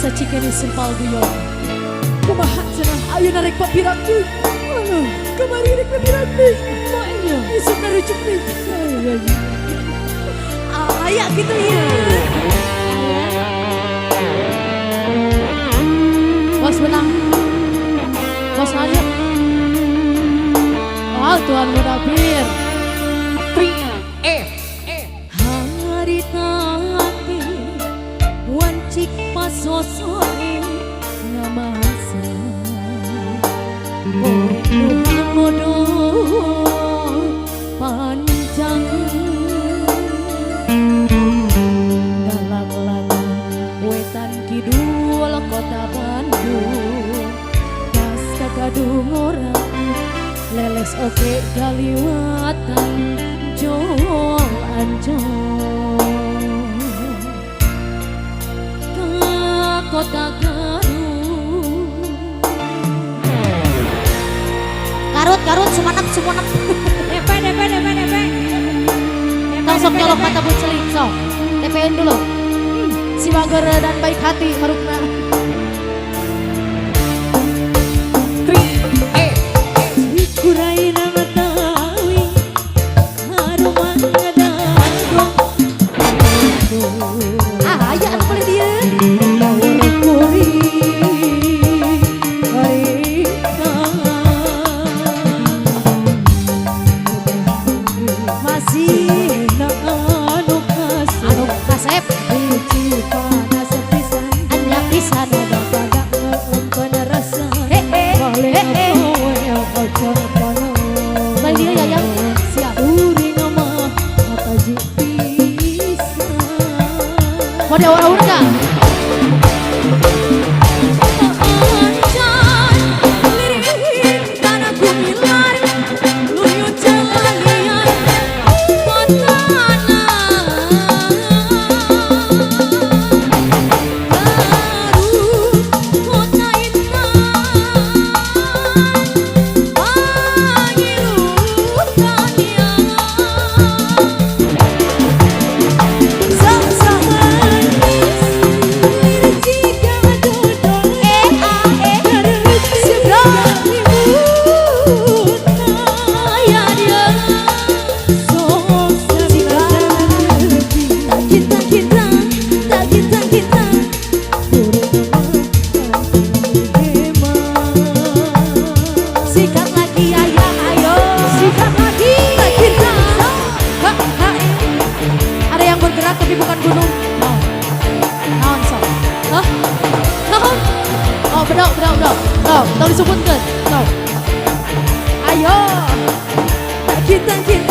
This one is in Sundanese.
Bangsa Cikini Sempal Guyon. Kumaha cenah ayeuna rek papirang deui. Aduh, kamari rek papirang deui. Maknya isuk narujuk deui. Aya gitu ya. Bos menang. Bos lanjut. Oh, Tuhan Munabir. 3 F Hari tadi wancik pasosore ngamasa Tuhan bodoh panjang Galang-lagang wetan kidul kota Bandung Pas kakadungoran leles oke kaliwatan jol anjol ke kota Garut. Garut, Garut, Sumenep, Sumenep. DP DP DP DP. Tong sok nyolok mata bucelik, sok. DP-in dulu. Si Bagor dan baik hati marukna. 3 F Kuraina matawi haruman ngadago. Ah, aya anu boleh dia. Masih anu Anu kasep, anya pisan. Hehe, hehe. Balik dia ya, yang siap. Mau diawur-awur nggak? Sikat lagi ayang, ayo. Sikat lagi. Ha, ha. Ada yang bergerak tapi bukan gunung. No. Naon sok? Hah? Naon? Oh, bedok, bedok, bedok. Tuh, tong disebutkeun. Tuh. Ayo. Kita kita